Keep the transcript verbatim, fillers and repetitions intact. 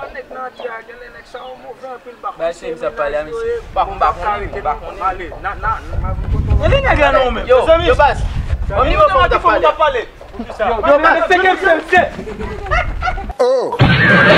wè nèg nan atè a, genlè nèg sa yo move anpil, m pa konn si e menaj yo ye, m pa konn, m pa konnen, m pa konnen. Ale, na, na, na vin kote w. E li nèg la non menm, mezanmi. Yo, baz. Ban m nimewo fanm k ap pale. Pou ki sa? Yo, baz, se ke m se, se. Oh!